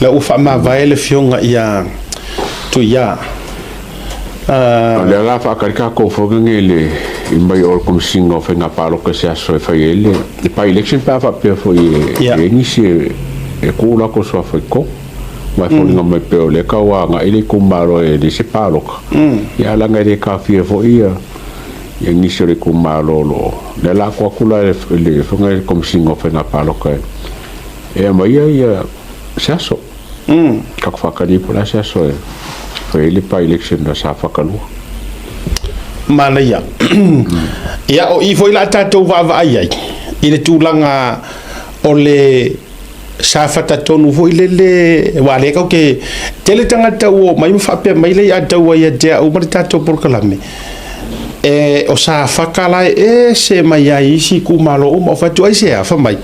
Lea ua faamavae le Afioga ia Tuia. O lea la faatali tatou foi nei le i mai o le Komesina o Faiga Palota i se aso e fai ai le by-election pe a faapea foi e i ai nisi e tuu latou suafa i totonu. Ma e foliga mai pei o lea e tau agai le itumalo e leai se palota, ia leaga e le taofia foi ia nisi o le itumalo o lo o. O lea la a tuu atu la i le Afioga i le Komesina o Faiga Palota e aumaia ia se aso. Tatou faatali ai po o le a se aso e fai ai le by-election a Safata 2. Manaia. Ia, o i foi la a tatou vaavaai ai i le tulaga o le Safata tonu foi lele, aua lea tatou te tele tagata ua omai ma faapea mai le ia taua ia te au ma le tatou polokalame. E, o Safata la e ese mai ai isi itumalo uma. O fai atu ai se a, fai mai,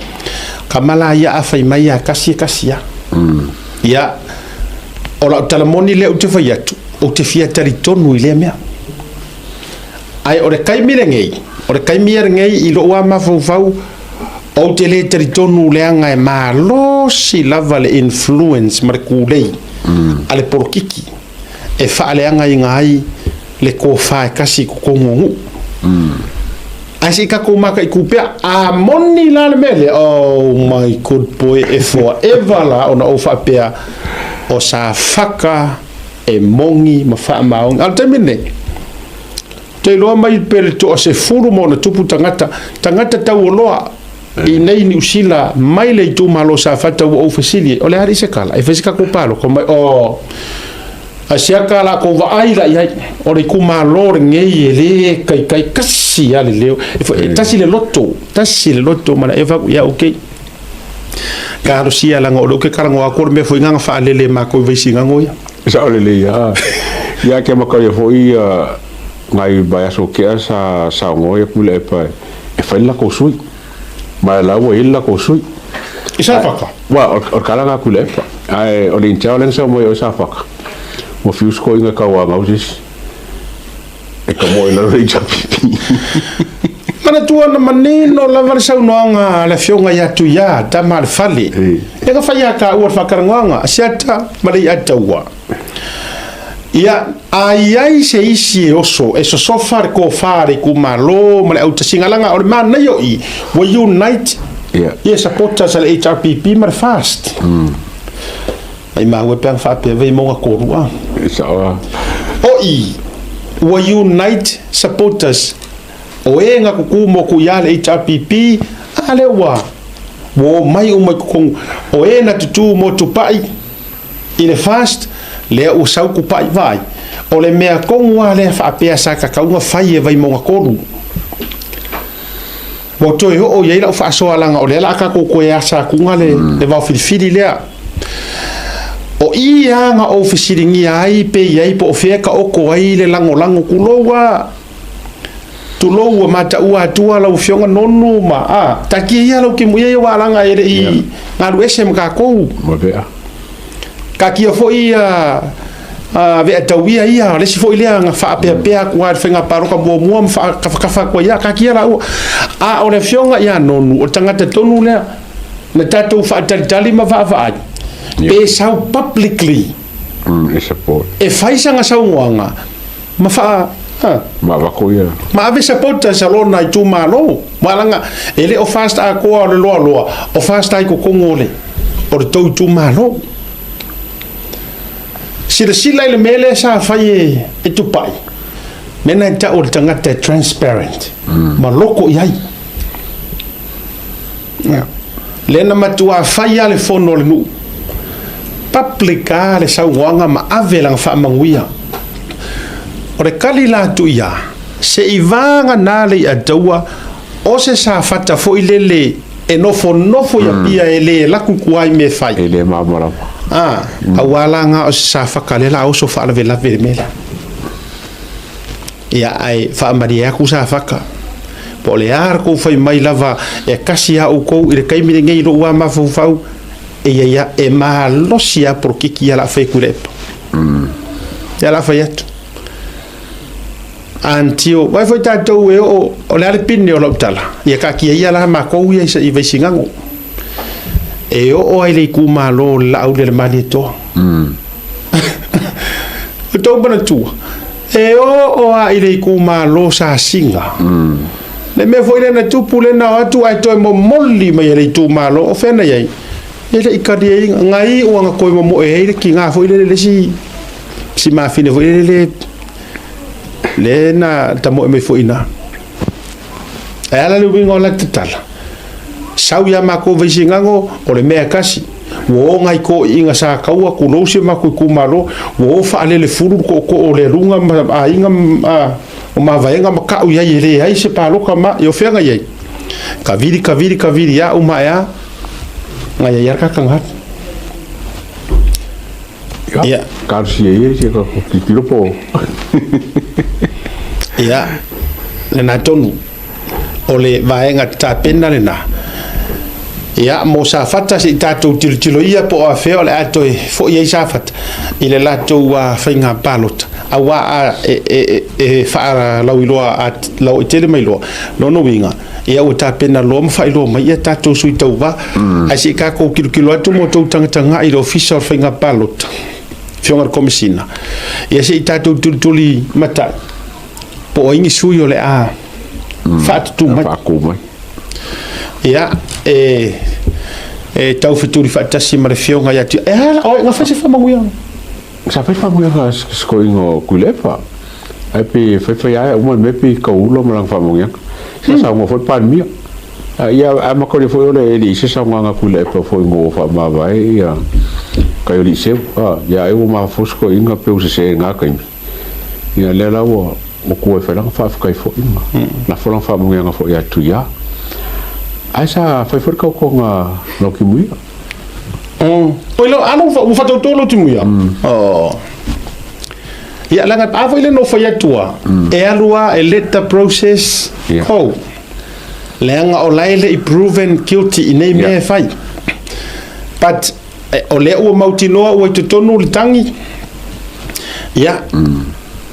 kama la ia a fai mai a tasi e tasi lava. Ia, o lau tala moni lea ou te fai atu, ou te fia talitonu i lea mea. Ae o le taimi lenei, o le taimi ia lenei i lou lava mafaufau, ou te le talitonu leaga e malosi lava le influence ma le kūlei a le polokiki e faaleagaina ai le tofa e tasi i totonu o nuu. Ae se i tatou mataitu pea, a moni la le mea lea, oh my good boy, e forever la ona ou faapea, o Safata e moni ma faamaoni. A o le taimi lenei, ou te iloa mai pe le toa 10 ma ona tupu tagata, tagata taualoa i nei Niu Sila mai le itumalo Safata ua ou fesili, o le a se kala, e fai se tatou palota mai, oh, a siaka la kou vaai la i ai, o le itumalo lenei e le kaikai kasi a le leo, e tasi le loto, tasi le loto mana e fai ia okay. Talosia leaga o lea ou te talanoa atu o le mea foi na faalele e matou i Vaisigano ia. Sao lelei a. Ia ke makau ia foi ia ngai vaiaso kea sa saunoa ia Tuilaepa e fai le latou sui. Ma la ua i ai le latou sui. I Safata? Wa, o le tala na Tuilaepa. Ae o le initiao lea na sau mai o Safata. Ua fiu si toeaina e tauanau se isi. E ka moe lalo le HRPP. Manatua na manino lava le saunoaga a le afioga ia Tuia, tama a le fale. E ka fai ia taua le faatalanoaga, a Siata ma le Iataua. Ia, a i ai se isi e oso, e sosofa le tofa a le itumalo ma le autasiga, leaga o le manaia o i, ua unite ia supporters a le HRPP ma le FAST. Maimau e pe ana faapea Vaimauga 3 a. E sao a. O i, ua unite supporters o e na tutu motu ia le HRPP, a lea ua ua omai uma i totonu o e na tutu mo Tupai i le FAST, lea ua sau Tupai vaai. O le mea tonu a lea faapea sa tatau ona fai e Vaimauga 3. Ua toe oo i ai lau faasoa leaga o lea la a tatou toe asa atuga le, mm. le vaofilifili lea. O i a na ou fesiligia ai pe i ai po o fea ka oko ai le lagolago tulou a tulou ua mataua atua lau afioga Nonu ma a takia ia lau timu ia ia ua alaga e le i yeah. galu ese ma tatou. Ma vea. Taatia foi ia Veatauia ia, o le isi foi lea na faapeapea atu lava i le faiga palota muamua ma faakafakafa atu ai ia, taatia laua. A o le afioga ia Nonu, o le tagata tonu lea na tatou faatalitali ma vaavaai, pe sau publicly e support. E fai sana saunoaga ma faa Ma avatu ia. Ma ave supporters a lona itumalo. Malaga, e le o FAST atoa o le loaloa, o FAST ai totonu o le o le tou itumalo. Silasila i le mea lea sa fai e, e Tupai, mea na e tau o le tagata e transparent, ma loko i ai. Yeah. Lea na matua fai lava le fono a le nuu. Public lava le saunoaga ma ave lana faamanuia. O le kali la atu ia, se i vagana le Iataua o se Safata foi lele e nofonofo i Apia e le laku i tua i mea e fai. E le malamalama. A, aua la nga o se Safata lea la oso faalavelave i le mea lea. Ia, ae faamalie atu Safata, po o le a le tou fai mai lava e tasi lava outou i le taimi lenei i lou lava mafaufau, e i ai lava, e malosi lava polokiki ia o le a fai atu i Lepa. Ia o le a fai atu. Antio, vaai foi tatou e oo, o le a le pine o lau tala, ia taatia ia la matou ia i Vaisigano. E oo ai le itumalo o le Laauli a le Malietoa. O tou manatua, e oo lava i le itumalo Sasiga. Le mea foi lea na tupu lea na o atu ae toe momoli mai e le itumalo, o fea na i ai? E le i taliaina. Na iu lava na toe momoe ai le tina foi lele, le isi si mafine foi lele le na tamoe mai foi i ina. E ala le uiga o la tatala. Sau ia makou Vaisigano, o le mea e tasi. Ua o nai toeaiina sa taua tulou si o matou itumalo, ua o faalele fulu le tootoo o Lealuga ma aiga o Mavaega ma tau i ai e leai se palota ma, ia o fea na i ai? Kavili, kavili, kavili a uma ae a, na i ai lava le tagata na alu. Ia. Talosia ia se tilotilo po. Ia, lena tonu. O le vaega tapena lena. Ia, mo Safata se i tatou tilotilo ia po o afea o le a toe foi ai Safata i le latou faiga palota. Aua a e faalauiloa a lauaitele mai loa, lona uiga, ia ua tapena loa ma faailoa mai ia tatou sui tauva. Ae se i tatou tilotilo atu ma outou tagatagai i le Ofisa o le Faiga Palota, Afioga i le Komesina, ia se i tatou tulituli matai po o ai ni sui o le a faatutu mai. Faatu mai. Ia, e tau fetuli faatasi ma le Afioga ia Tia. E ala, oe, na fai se faamanuiaga. Sa fai faamanuiaga a se toeaina o Tuilaepa, ae pei e faifai lava uma le mea pei taula ma lana faamanuiaga. Sa saunoa foi le Palemia. Ia amatalia foi o le e le i se saunoaga a Tuilaepa foi ina ua faamavae ia tai o Liiseu. Ia ai ua mafaufau se toeaina pei ua sese i lena taimi. Ia lea la ua tua e fai lana faafetai foi ma lafo lana faamanuiaga foi ia Tuia. Ae sa fai foi le tautoga a Lautimuia. Oi lau alo ua faatauto Lautimuia. Oh. Ia leaga a foi le no fai atu a e alu a e let the process go. Leaga o la e le i proven guilty i nei mea e fai. But o lea ua mautinoa ua i totonu le tagi, ia,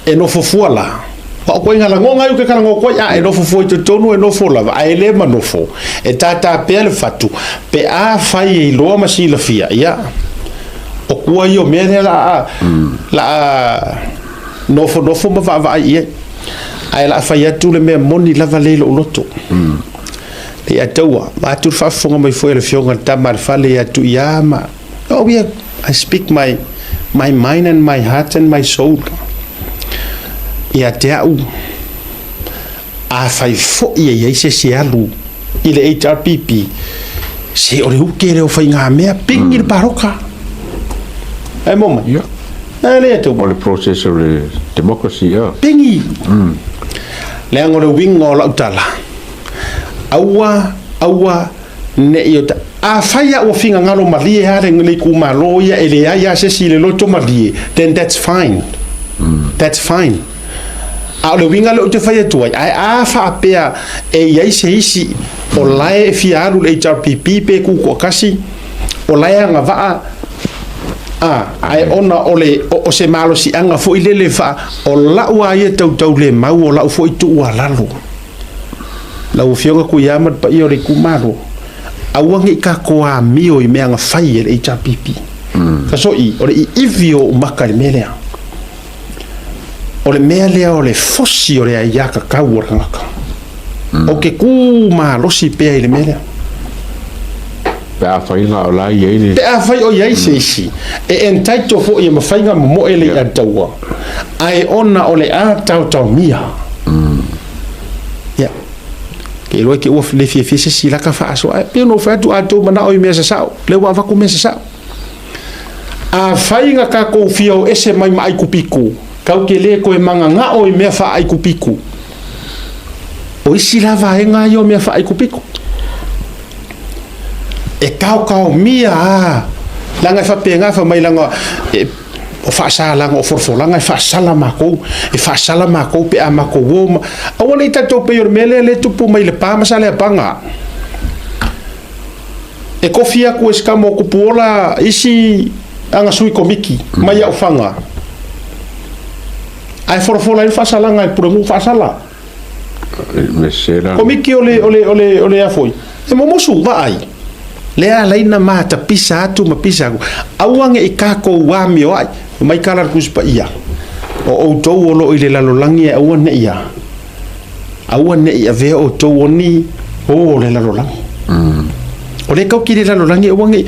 e nofo fua la. Wa o koe lagona ai o ke kalagoa koe, a e nofo fua i totonu e nofo lava, a e le ma nofo, e tātā pea le fatu, pe a fai e iloa ma silafia, ia, o kua ia o mea lea la a, la a nofonofo ma vaavaai i ai. Ae la a fai atu le mea moni lava lea i lou loto. Ia taua, vaeatu le faafofoga mai foi a le Afioga i le Tama a le Fale ia Tuiā ma, oh yeah, I speak my, my mind and my heart and my soul. Ia te au, afai foi e i ai se isi e alu i le HRPP, se o le uke lea o faigamea, pigi le paloka. E mo mai? Ia. E le taua. O le process o le democracy, ia. Pigi. Leaga o le uiga o lau tala, Aua, aua ne i o ta. Afai lava ua finagalo malie lava le itumalo ia e leai lava se isi i le loto malie, then that's fine. That's fine. A o le uiga lea ou te fai atu ai, ae a faapea e i ai se isi o la e fia alu i le HRPP pe tutoatasi, o la e agavaa, a, ae ona o le, o se malosiaga foi lele faa, o lau lava ia tautaulemau, o lau foi tuualalo. Lau Afioga Tuiā ma le paia o le itumalo, aua ne i tatou amio i mea na fai e le HRPP. Fasoi, o le iivi o ou maka i le mea lea. O le mea lea o le fosi o le aiatatau a le tagata. Ou te tu malosi pea i le mea lea. Pe afai na o la e i ai le. Pe afai o i ai se isi e entitle foi e mafai ona momoe le i'a taua, ae ona o le a taotaomia. Ia, ke iloa ke ua le fiafia se isi laka faasoa, ae pei ona ou fai atu, a outou manao i mea sasao, lea ua avatu mea sasao. Afai na tatou fia o ese mai ma Aikupito, tatou te le toe mananao i mea faa-Aikupito. O isi la vaega ia o mea faa-Aikupito. E taotaomia a, leaga e faapena fai mai leaga e, o faasalaga o folafolaga e faasala matou, e faasala matou pe a matou o ma, aua ne i tatou pei o le mea lea lea e tupu mai Lepa ma Saleapaga. E kofi atu e se tama o Kupuola isi ana sui komiti mai Aufaga, ae folafola ai le faasalaga e Pulenuu faasala. Komiti o le, o le, o le, o le a foi, e momosu, vaai. Lea alai na mata pisa atu ma pisa aku. Aua ne i kākou amioaʻi. Mai kala le Tusi Paia. O ʻoutou o lo o i le lalolagi e aua ne i a. Aua ne i avea ʻoutou o ni ō o le lalolagi. O lea kau ki le lalolagi aua ne i,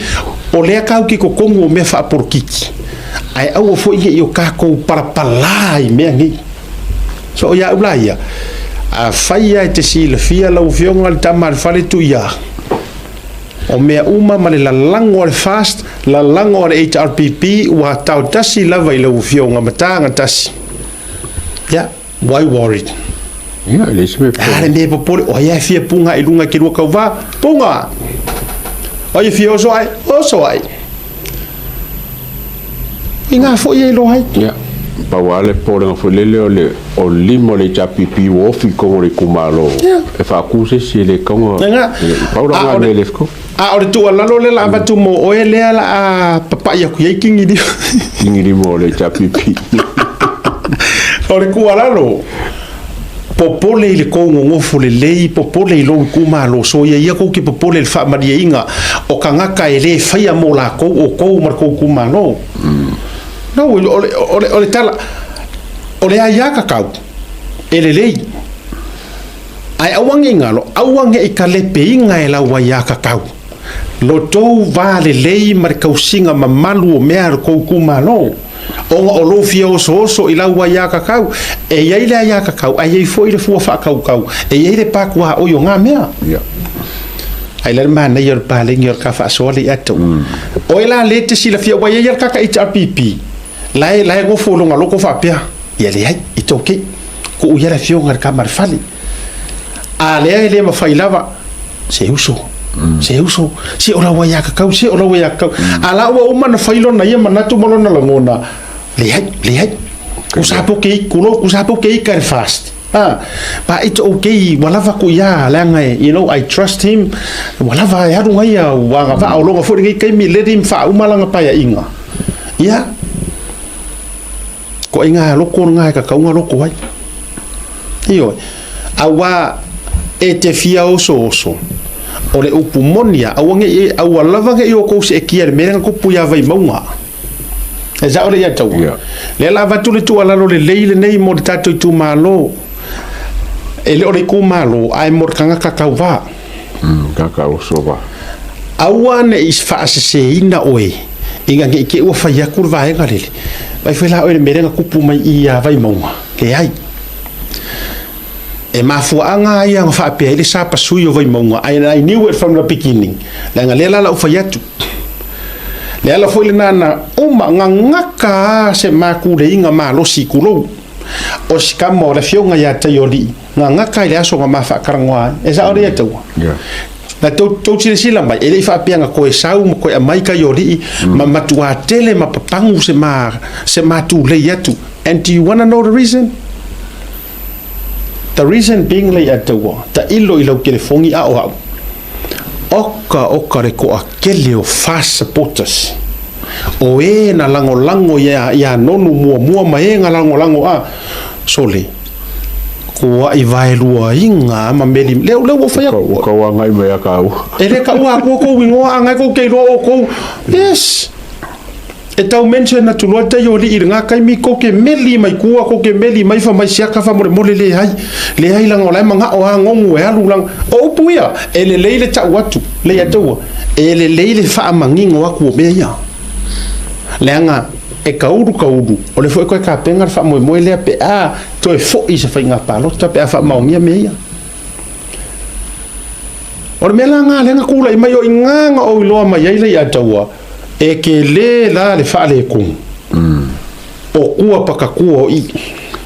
o lea kau ki totonu o mea faapolokiki. Ae aua foi ne i o kākou palapalā i mea nei. So o iaʻu la ia, afai lava e te silafia lau Afioga le tama a le fale Tuia, o mea uma ma le lalago a le FAST, lalago a le HRPP ua taotasi lava i lau Afioga ma taga tasi. Ia, why worried? Ia, e leai se mea popole. A le mea popole, o ai e fia puga i luga i ke lua kauvā? Puga! O ai e fia oso ai? Oso ai! I ngā foi e iloa ai. Ia, pau lava le popolega foi lele o le o le lima o le HRPP ua ofi i totonu o le itumalo e faatu se isi e le tatau ona pau la lena mea e le fetaui. A o le tuualalo lea la avatu mo oe lea la a papai aku i ai kingi lima. Kingi lima o le HRPP. O le tuualalo, popole i le kou gogofo lelei, popole i lou itumalo, soia ia kou ke popole i le faamalieina o tagata e le faia mo lakou o kou ma le kou itumalo. No, o le, o le, o le tala, o le aiatatau e lelei, ae aua ne i galo, aua ne i talepeiga e lau aiatatau lo tou va lelei ma le tausiga mamalu o mea a le tou itumalo. Ona o lou fia osooso i lau aiatatau, e i ai le aiatatau, ae i ai foi le fua faatautau, e i ai le patuaoi o na mea. Ai la le manaia o le paleni o le ka faasoa le ia tou. Oe la le te silafia, ua i ai lava le kaka HRPP, la e, la e nofo i lona loko faapea, ia leai, it's okay, tuu ia le afioga i le tama a le fale. A lea e le mafai lava, se uso, se uso, se o lau aiatatau, se o lau aiatatau. A la ua uma ona fai lona ia manatu ma lona lagona, leai, leai, kusa po ke kulo, kusa po ke ika le fast. Ah, but it's okay, ua lava ku ia, leaga e, you know, I trust him, ua lava e alu ngai ia, ua agavaa o loga foi lenei taimi, let him faauma lana paeaiga. Ia, ko inga loko lena e tatau ona loko ai. Ioe, auā e te fia osooso, o le upu moni ia, aua ne i, aua lava ne i outou seetia i le mea lea na tupu ia Vaimauga. E sao le ia taua. Yeah. Lea la avatu le tuualalo lelei lenei mo le tatou itumalo. E le o le itumalo, ae mo le tagata tauvā. Tagata osova. Aua ne i faaseseina oe ina ne i te i ua fai atu le vaega lele. Vaai foi la oe i le mea lea na tupu mai i ia Vaimauga. Leai. E mafuaaga a ia na faapea ai le sapasui o Vaimauga, and I knew it from the beginning, leaga lea la la ou fai atu. Le ala foi lena na uma gagaka a se makuleiga malosi kulou o si kama o le afioga ia Taiolii, gagaka i le aso na ma faatalanoa ai. E sao le ia taua? Yeah. Na tou, tou silasila mai, e le i faapea na toe sau ma toe aumai Taiolii ma matuā tele ma papagu se ma, se ma tulei atu. And do you wanna know the reason? The reason being le ia taua, tailo i lau telefoni a o au. Oka oka le toatele o FAST supporters o e na lagolago ia ia Nonu muamua ma e na lagolago a sole koaʻi vaeluaina a ma meli lea lea ua fai atu. Ua tau agai mai ia kāua. E le taua atu kou igoa a ngai kou te iloa outou. Yes. E tau mention atu loa tai o alii i lena taimi kou te meli mai tua kou te meli mai fa mai siaka faamolemole leai leai leaga o la e manao a gogu e alu leaga o upu ia e lelei le tau atu le ia taua e lelei le faamanino atu o mea ia leaga e kaulu kaulu o le foi toe tapena le faamoemoe lea pe a toe foi i se faiga palota pe a faamaonia mea ia. O le mea la lena lea na tulai mai o i ina na ou iloa mai ai le ia taua E kele la le faaletonu o kua pakatua o i.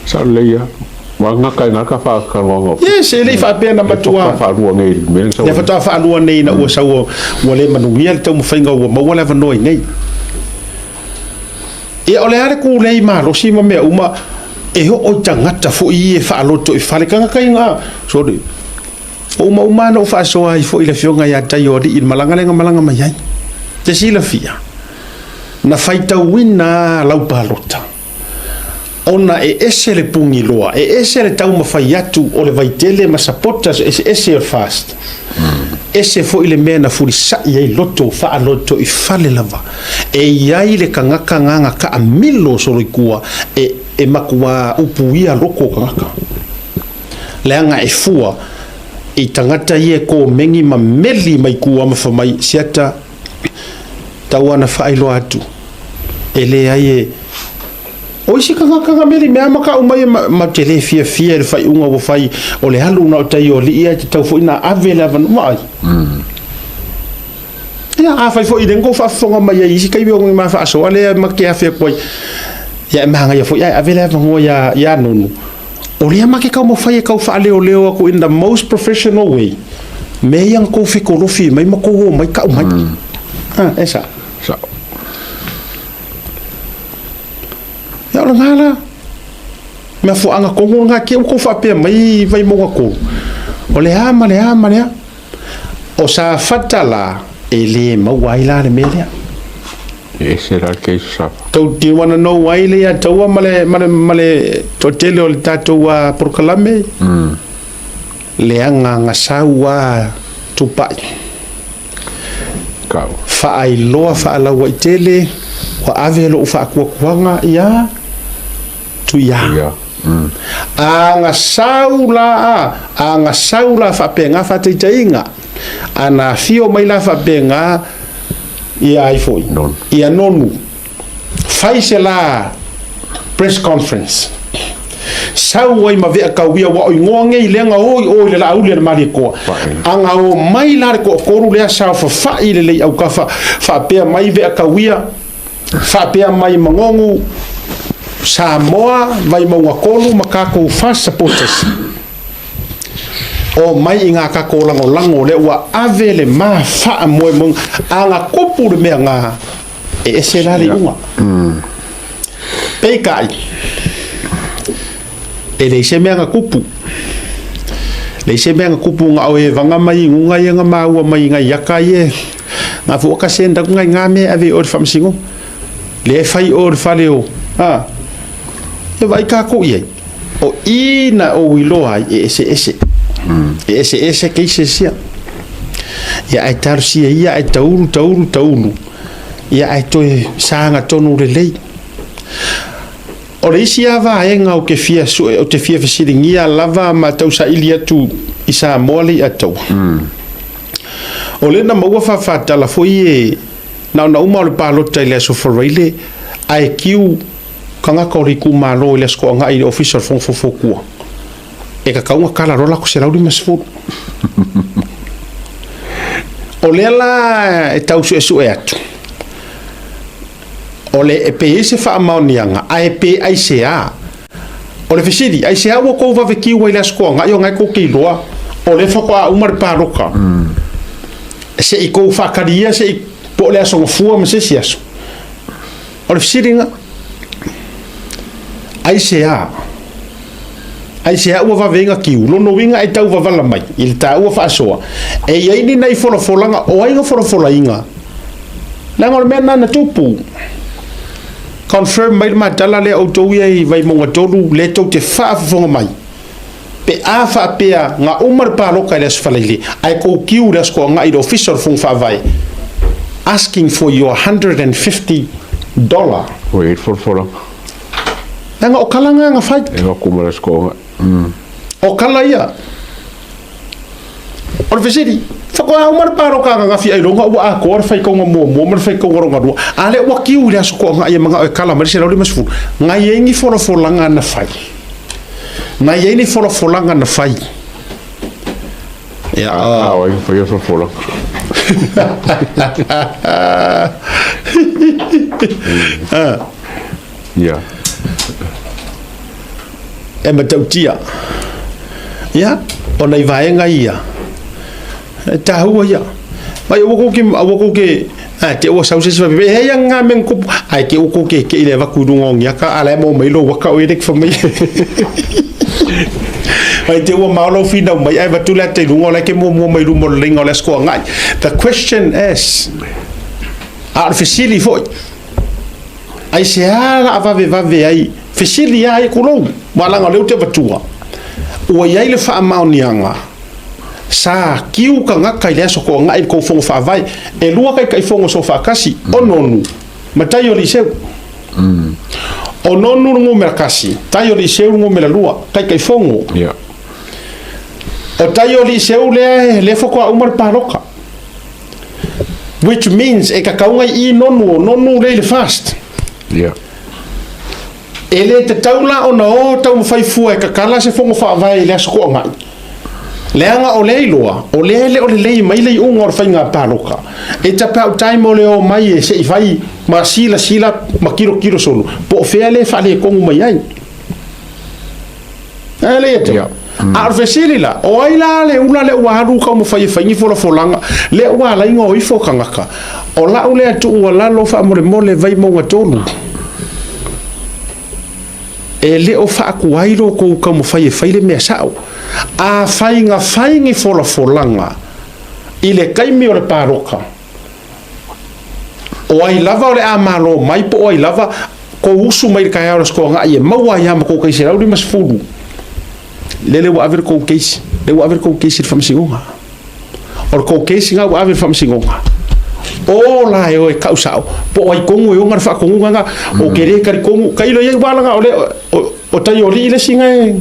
Sao lelei a. Ua gata i gata faataloga. Yes, e le i faapea na matua. Lea faatoa faalua nei i le mea Lea faatoa faalua nei ina ua sau ua le manuia le taumafaiga ua maua le avanoa i nei. Ia o le a le kūlei malosi ma mea uma e oo i tagata foi ia e faaloto i fale tagata ina sorry. Ua umauma lava na ou faasoa ai foi i le afioga ia Taioalii i le malaga lea na malaga mai ai. Te silafia, na faitauina lava lau palota, ona e ese le pugiloa, e ese le taumafai atu o le Vaitele ma supporters eseese o le FAST. Ese foi le mea na fulisaʻi ai loto faalotoifale lava. E i ai le tagata na taamilo soloikua e matuā upuia loko o tagata. Leaga e fua i tagata ia e komeni ma meli mai tua ma fai mai, Siata, tau ana faailoa atu, e leai e O isi tagata na meli mea ma kau mai ma te le fiafia i le faaiuga ua fai o le alu na o tai o alii ae tatau foi na ave le avanoa ai. Ia, afai foi i le kou faafofoga mai ai i isi taimi o ni ma faasoa lea ma te afe atu ai, ia e magaia foi ae ave le avanoa ia ia Nonu. O lea ma ke taumafai e tau faaleoleo atu in the most professional way, mea ia na tou fetolofi mai ma tou o mai tau mai. Ah, e sao. Sao. Ia o lena la. Mafuaaga tonu lena te ua tou faapea mai Vaimauga 3, o le a ma le a ma le a. O Safata la, e le maua ai la le mea lea. E ese la le case o Safata. Tou te wanna know ai le ia taua ma le, ma le, ma le toatele o le tatou uh, polokalame? Mm. Leaga na sau a Tupai. Kau. Faailoa faalauaitele ua ave lou faatuatuaga ia Tuia. Tuia. Mm. A na sau la a, a na sau la faapena faataitaiga, a na afio mai la faapena ia ai foi. Nonu. Ia Nonu. Fai se la press conference. Sau ai ma vea kauia ua o igoa nei lea na o i o i le laauli a le Malietoa. A na o mai la le toatolu lea saofafai le lei aukafa faapea mai vea kauia, faapea mai Manono, Samoa, Vaimauga 3 ma tatou FAST supporters. O mai i ngā tatou lagolago lea ua ave le ma faamoemoega. A na tupu le mea na, e ese la le iuga. Peitai, e leai se mea na tupu. Leai se mea na tupu na o e vaga mai i luga ia na maua mai i nai aka ia na fua ka send atu nai ngā mea e ave i o i le faamasinoga. Lea e fai o i le fale o, a, e vaai kākou i ai. O i na ou iloa ai e eseese. E eseese cases ia. Ia ae talosia ia ae taulu, taulu, taulu. Ia ae toe saga tonu lelei. O le isi lava vaega ou te fia sue, ou te fia fesiligia lava ma tausaili atu i Samoa le iataua. O lea na maua faafatala foi e na ona uma o le palota i le Aso Faraile ae kiu tagata o le itumalo i le Aso Toonai i le Ofisa o le Fono Fofotua. E tatau ona tala loa latou 150. O lea la e tau suesue atu, o le e pe i ai se faamaoniaga, ae pe aisea. O le fesili, aisea ua tou vave kiu ai i le Aso Toonai ona e tou te iloa o lea faatoa uma le palota. Se i tou faatali ia se i po o le Aso Gafua ma se isi aso. O le fesili lena, aisea? Aisea ua vave ai na kiu? Lona uiga e tau wavala mai i le taua faasoa, e i ai ni nai folafolaga, o ai na folafolaina? Leaga o le mea lena na tupu. Confirm mai le matala lea outou ia i Vaimauga 3, lea tou te faafofoga mai. Pe a faapea na uma le paloka i le Aso Faraile, ae tou kiu i le Aso Toonai i le Ofisa o le Fono Faavae, asking for your $150. Ua i ai le folafolaga. Leaga o kala na na fai. E atu ma le Aso Toonai. O kala ia. O le fesili, faatoa uma le paloka ananafi ailoga ua atoa le faitauga muamua ma le faitauga lona lua, a lea ua kiu i le Aso Toonai e manao e kala mai le 150. Na i ai ni folafolaga na fai. Na i ai ni folafolaga na fai. Ia, a o ai fai o folafolaga. Ia. E matautia. Ia, o nai vaega ia, e tāua ia. Mai aua kou ke, aua kou ke, a te ua sau se isi faapea, e hei anga ngā mea kupu, ai te ua kou ke ke i le avaku i lunga o ngiaka, a la e mo mai lou waka o e le fa mai. Mai te ua mao lau whinau mai, ai vatu le ata i lunga o le ke mua mua mai luma o le leinga o le asko a ngai. The question is, a o le fesili foi, Aisea la a vavevave ai, fesili ai kulou, aua leaga o lea ou te avatua, ua i ai le faamaoniaga Sa kiu tagata i le Aso Toonai i le tou Fono Faavae, e lua Taitaifono Soofaatasi, o Nonu ma Tai o Liseu. O Nonu le numera tasi, Tai o Liseu le numera lua, Taitaifono. O Tai o Liseu lea lea faatoa uma le palota. Which means e tatau ona i i Nonu, o Nonu lea i le FAST. E le tatau la ona o taumafai fua e tatala se fono faavae i le Aso Toonai, leaga o lea iloa, o lea e le o lelei mai le iuga o le faiga palota. It's about time o le omai e se i fai ma silasila ma tilotilo solo, po o fea lea e faaletonu mai ai. E le ia. A o le fesili la, o ai la le ula lea ua alu taumafai e fai ni folafolaga, lea ua ala ai ona o ifo tagata? O lau lea tuualalo faamolemole Vaimauga 3, e le o faatuai lo tou taumafai e fai le mea sao. Afai na fai ni folafolaga i le taimi o le palota, o ai lava o le a malo mai po o ai lava kou usu mai i le taeao o le Aso Toonai e maua ai lava ma tou tai 150, lele ua ave le tou case, lea ua ave le tou case i le faamasinoga. O le tou case lena ua ave i le faamasinoga. O la e o e kau sao, po o ai tonu e ona le faatonuga lena, ou te le talitonu, tailo i ai ua ala o le o tai o alii le isi na e.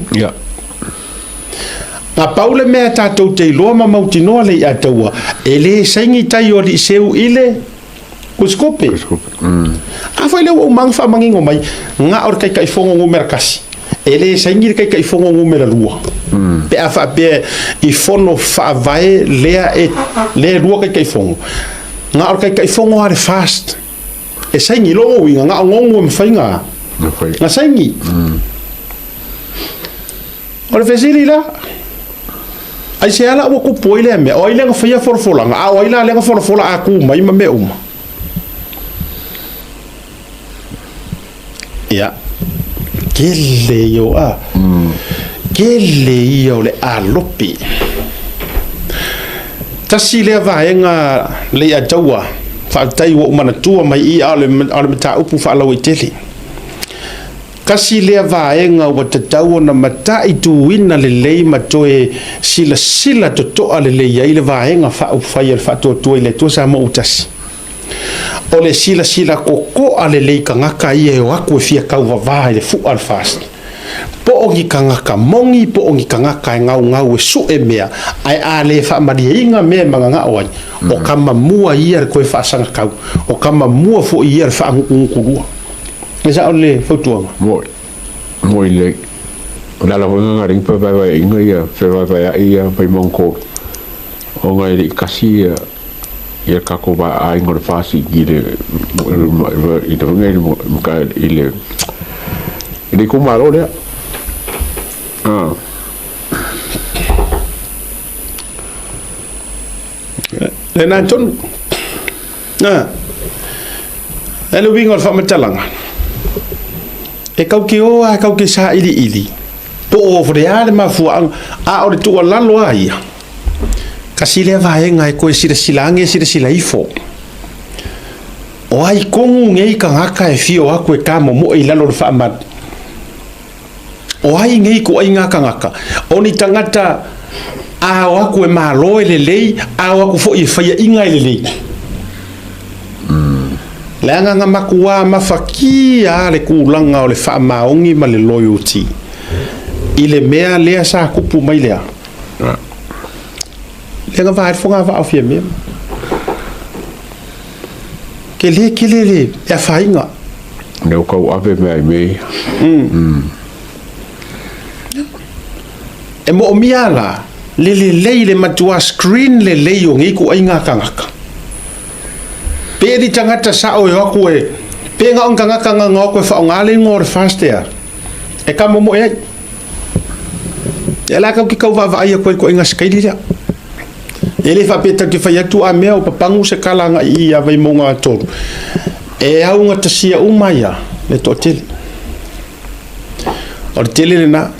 Na pau le mea tatou te iloa ma mautinoa le Leiataua, e le saini tai o alii seu i le tusikope. A foi lea ua uma ona faamanino mai, na o le Taitaifono numera tasi, e le saini le Taitaifono numera lua. Pe a faapea i fono faavae lea e lea e lua Taitaifono, na o le Taitaifono lava le FAST e saini. Lona uiga, na o Nonu e mafai na saini. O le fesili la, aisea la ua tupu ai lea mea? O ai lea na faia folafolaga? A o ai la lea na folafola a tu mai ma mea uma? Ia, tele ia o a, tele ia o le alopi. Tasi lea vaega Leiataua, faafetai ua ou manatua mai i i, a o le mataupu faalauaitele. Tasi lea vaega ua tatau ona mataituina lelei ma toe silasila totoa lelei ai le Vaega Faaupufai a le Faatuatua i le Atua Samoa ua tasi. O le silasila totoa lelei tagata ia e o atu e fia tauvavā i le fua o le FAST. Po o ni tagata moni po o ni tagata e gaugau e sue mea, ae a le faamalieina mea e mananao ai, o tama mua ia le toe faasagatau, o tama mua foi ia le faanutunutulua. E sao le fautuaga. Moi. Moi le. O le ala foi lena na ringi fevaevaeaiga ia, fevaevaeai ia Vaimauga 3, ona e le i tasi ia ia le tatou aiga o le FAST i le i le i le i le itumalo lea. Ah. Lena tonu. Ah. E le uiga o le faamatalaga, e kau ke o a e kau ke sailiili, po o le a le mafuaaga, a o le tuualalo a ia, kasi lea vaega e toe silasila age silasila ifo. O ai tonu nei tagata e fia o atu e tamomoe i lalo o le faamalu? O ai nei ituaiga tagata? O ni tagata a o atu e malo e lelei, a o atu foi e faiaina e lelei. Leaga na matua mafatia lava le tulaga o le faamaoni ma le loyalty i le mea lea sa tupu mai lea. Lea na vaai le fogavaa o Fiamē. Tele tele le afaina. Lea ua tau ave mea i mea ia. E moomia la le lelei le matua screen lelei o nei ituaiga tagata. Pe ni tagata sao e o atu e, pe na o ni tagata na o atu e faaaoga le igoa o le FAST ea, e kamomoe ai. Ia la tatou te tau vaavaai atu ai i ituaiga sikaili lea. E le faapea tatou te fai atu a mea o papagu se kala agai i ia Vaimauga 3. E augatasia uma ia le toatele. O le tele lena.